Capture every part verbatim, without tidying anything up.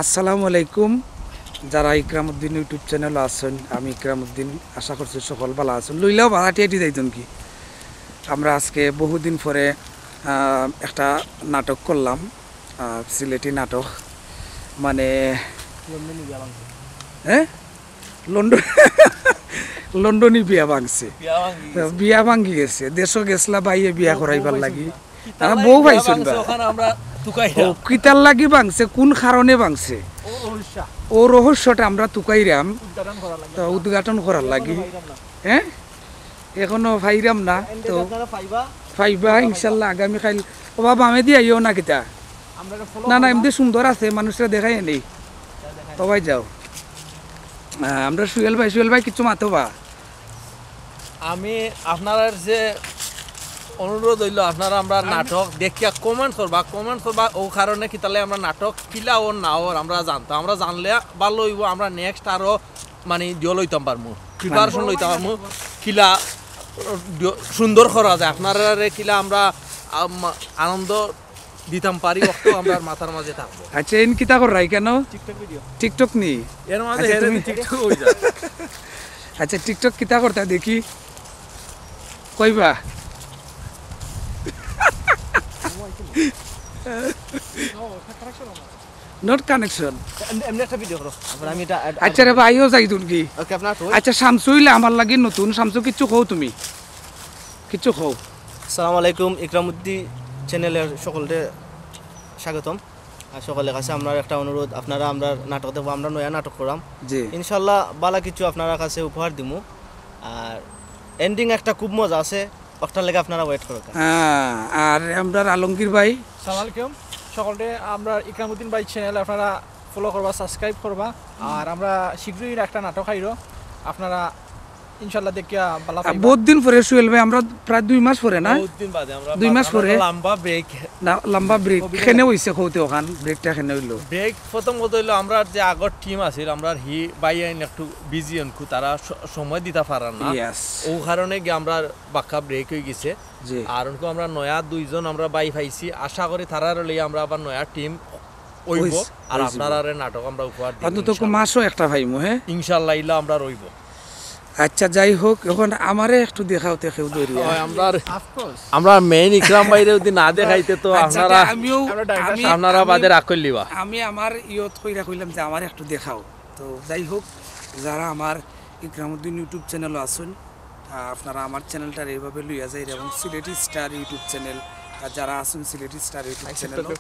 আসসালামু আলাইকুম। যারা ইকরামউদ্দিন YouTube চ্যানেলো আছইন, আমি ইকরামউদ্দিন, আশা করছি সকল ভালা আছইন। লইলাও বা আটি আটি যাইতন কি? আমরা আজকে বহুদিন পরে, আহ, একটা নাটক করলাম, আহ, সিলেটি নাটক, মানে, হ্যাঁ, লন্ডন, লন্ডনী বিয়া ভাঙছে। বিয়া ভাঙি গেছে। বিয়া ভাঙি গেছে, দেশো গেছলা বাইয়ে বিয়া করাইবার লাগি। তারা বউ পাইছইন বা। ওখানে আমরা তুকাইরা। ও, কিতার লাগি ভাঙছে, কোন কারণে ভাঙছে? ও রহস্য। ও রহস্যটা আমরা তুকাইরাম। উদ্ঘাটন করার লাগি। তো উদ্ঘাটন করার লাগি। এখনো পাইরাম না। হ্যাঁ? এখনো পাইরাম না। এন্ডে তো আপনারা পাইবা। পাইবা, ইনশাল্লাহ, আগামী কাইল। ও বাবা, আমি দিয়া আইও না কিতা? আমরা এটা follow না, না, করবা। এমনি সুন্দর আছে, মানুষরা দেখাই নেই। আচ্ছা, দেখাই। সবাই যাও। আহ, আমরা সুয়েল ভাই, সুয়েল ভাই, কিছু মাতো বা? আমি আপনারার যে অনুরোধ অইলো, আপনারা আমরা নাটক দেখিয়া comment করবা, comment করবা, ও কারণে কিতালে আমরা নাটক কিলা ওর না ওর আমরা জানতাম, আমরা জানলে ভালো অইবো, আমরা next আরো মানে দিও লইতাম পারমু, preparation লইতাম পারমু, কিলা, আহ, দিও-, সুন্দর করা যায়, আপনারারে কিলা আমরা, আম, আনন্দ দিতাম পারি, অক্ত আমরার মাথার মাঝে থাকবো। আচ্ছা, এন কিতা কররায় কেন? TikTok video। TikTok নি? এর মাঝে আচ্ছা, হেরে তুমি TikTok অই যায়। আচ্ছা, TikTok কিতা করতা দেখি? কইবা? Not connection। এমনি, এমনি একটা video করো। তারপরে আমি এটা add, add আচ্ছা রে করবো। ভাইও যাইতুন কি? Okay, আপনার তো আচ্ছা, শামসু অইলে আমার লাগি নতুন। শামসু, কিচ্ছু কও তুমি? কিচ্ছু কও। আসসালামু আলাইকুম, ইকরামউদ্দিন চ্যানেলের সকলকে স্বাগতম। আর সকলের কাছে আমরার একটা অনুরোধ, আপনারা আমরার নাটক দেখবা, আমরা নয়া নাটক করাম। জি। ইনশাল্লাহ ভালা কিছু আপনারার কাছে উপহার দিমু। আর ending একটা খুব মজা আছে, ওটার লাগি আপনারা wait করুন। হ্যাঁ, আর আমরার আলমগীর ভাই। সালাম আলাইকুম, সকলকে আমরার ইকরামউদ্দিন ভাই চ্যানেল আপনারা follow করবা, subscribe করবা। আর আমরা শীঘ্রই একটা নাটক আইরো, আপনারা ইনশাল্লাহ দেখিয়া ভালা পাইবা। বহুত দিন পরে সুয়েল ভাই, আমরা প্রায় দুই মাস পরে না? বহুত দিন বাদে আমরা দুই মাস আমরা পরে। লম্বা break। না, লম্বা break। কেনে অইছে কওতে ওখান? Breakটা কেনে অইলো? Break প্রথম কথা অইলো, আমরার যে আগর team আছিল, আমরার হি ভাই আইন একটু busy অনকু, তারা স-, সময় দিতা পারার না। Yes। ও কারণে গিয়া আমরার বাক্কা break অই গেছে। জি। আর অনকু আমরা নয়া দুইজন আমরা ভাই পাইছি, আশা করি তারার লইয়া আমরা আবার নয়া team অইবো। অইস-, আর অইস-, আপনারারে নাটক আমরা উপহার দিমু অন্তত ইনশাল্লাহ। মাসও একটা পাইমু, হ্যাঁ? ইনশাল্লাহ, ইলা আমরার অইবো। আচ্ছা, যাই হোক, এখন আমারে একটু দেখাও তে কেউ ধরিয়া। হয়, আমরার, of course। আমরার main ইকরাম ভাইরে যদি না দেখাইতে তো আচ্ছা, আপনারা, তে আমিও, আমরা director আমি, আপনারা আমি, বাদে রাগ করলিবা। আমি আমার ইয়ত কইরা কইলাম যে আমারে একটু দেখাও। তো যাই হোক, যারা আমার ইকরামউদ্দিন YouTube চ্যানেলো আছইন, আহ, আপনারা আমার চ্যানেলটারে এইভাবে লইয়া যাইরা এবং সিলেটি স্টার YouTube চ্যানেল, আহ, যারা আছইন সিলেটি স্টার YouTube চ্যানেলো,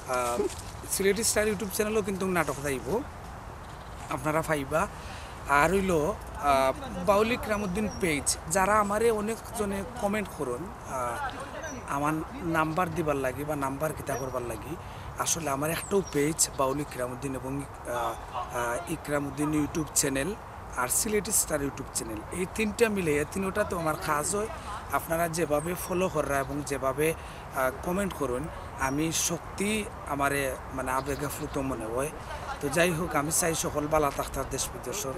আহ, সিলেটি স্টার YouTube চ্যানেলো কিন্তু নাটক যাইবো, আপনারা পাইবা। আর অইলো, আহ, বাউল ইকরামউদ্দিন page, যারা আমারে অনেকজনে comment করইন, আহ, আমার নাম্বার দিবার লাগি বা নাম্বার কিতা করবার লাগি, আসলে আমার একটাও page বাউল ইকরামউদ্দিন এবং, আহ, আহ, ইকরামউদ্দিন YouTube চ্যানেল আর সিলেটি স্টার YouTube চ্যানেল, এই তিনটা মিলে, এই তিনোটাতে আমার কাজ হয়। আপনারা যেভাবে follow কররা এবং যেভাবে, আহ, comment করইন, আমি সত্যি আমারে মানে আবেগ আপ্লুত মনে হয়। তো যাই হোক, আমি চাই সকল ভালা থাকতা দেশ বিদেশর।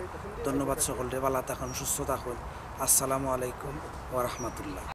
ধন্যবাদ সকলরে, ভালা থাকইন, সুস্থ থাকইন। আসসালামু আলাইকুম ওয়া রাহমাতুল্লাহ।